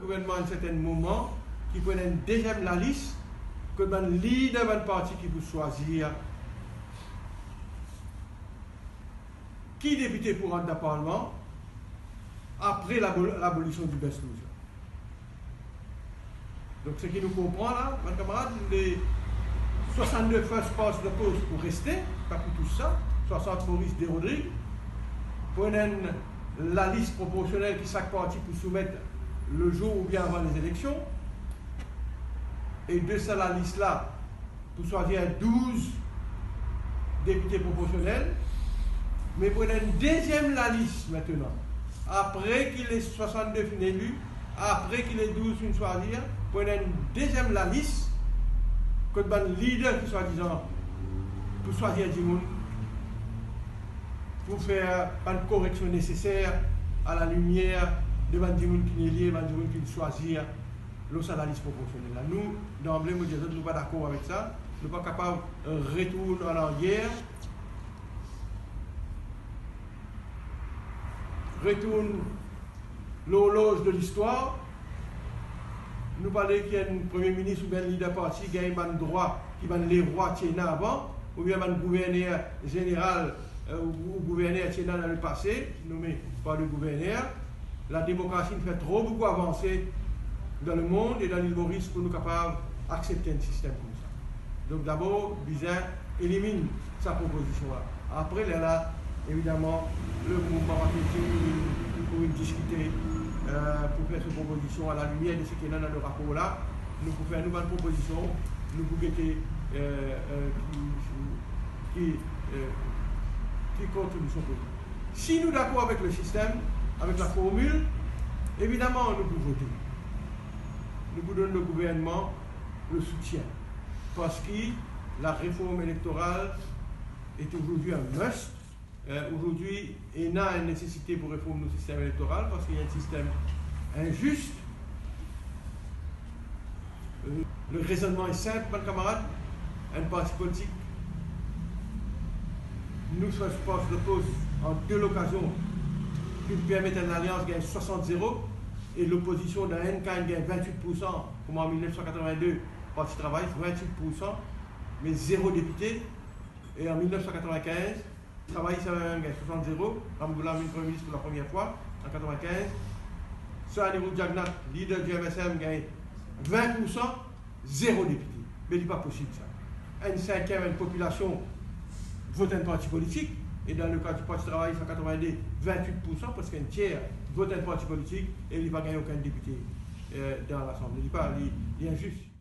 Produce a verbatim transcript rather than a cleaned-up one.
Gouvernman, a enn sertin moman, ki pou ena enn deziem lalis, kot bann lider bann parti ki pou swazir ki depite pou rant dan parlman apre labo-, labolision di best loser. Donk, seki nou konpran la, bann kamarad, le swasannde first past the post pou reste, pa pou tous sa, swasant Maurice, de Rodrigue, pou ena enn lalis proporsionel ki sak parti pou soumet le zour oubien avan lezeleksion. E de sa lalis la, pou swazir douz depite proporsionel, me pou ena enn deziem lalis aster, apre ki le swasannde finn eli, apre ki le douz finn swazir, pou ena enn deziem lalis kot bann lider ki swadizan pou swazir dimoun, pou fer bann koreksion neseser a la limier de bann dimoun ki finn eli, bann dimoun ki finn swazir lor sa lalis proporsionel la. Nou, danble, mo dir zot, nou pa dakor avek sa. Nou pa kapav, eh, retourn an aryer, retourn lorloz de listwar. Nou pa le ki enn premie minis oubien enn lider parti gagn bann drwa ki bann lerwa ti ena avan, oubien bann gouverner zeneral, eh, ou, ou gouverner ti ena dan lepase, nome par le gouverner. Lademokrasi inn fer tro boukou avanse dan lemond e dan Lil Moris pou nou kapav aksepte enn sistem koumsa. Donk, dabor, bizin eliminn sa propozision la. Apre, lerla, evidaman, le mouvman Patriotik pou vinn, pou vinn diskite, eh, pou fer so propozision a la limier de seki ena dan le rapor la. Nou pou fer nou bann propozision, nou pou gete, eh, eh, ki, ki, eh, ki kontribision pou li. Si nou dakor avek le sistem, avek la formil, evidaman nou pou vote. Nou pou donn le gouvernman le soutien. Parski la reform elektoral est aujourd'hui un must. Eh, aujourd'hui, ena enn nesesite pou reform nou sistem elektoral, parski li enn sistem inzis. Le rezonnman est simple, bann kamarad. Enn parti politik, nou, first past the post, an de lokazion, ki permet enn lalians gagn swasant zero, e lopozision dan enn kay gagn vintwit poursan, kouma an mil nef san katrovin-de, Parti Travayis, vintwit poursan, me zero depite. E an mil nef san katrovin-kinz, Travayis lamem gagn swasant zero, Ramgoolam vinn Premie Minis pou lapremier fwa, an katrovin-kinz. Sir Anirudh Jagannath, lider di M S M, gagn vin poursan, zero depite. Me li pa posib sa. Enn sinkiem enn popilasion vot enn parti politik, e dan le ka di Parti Travayis an katrovin-de, vintwit poursan, preske enn tier, vot enn parti politik, e li pa gagn okenn depite, eh, dan Lasanble. Li pa, li, li inzis.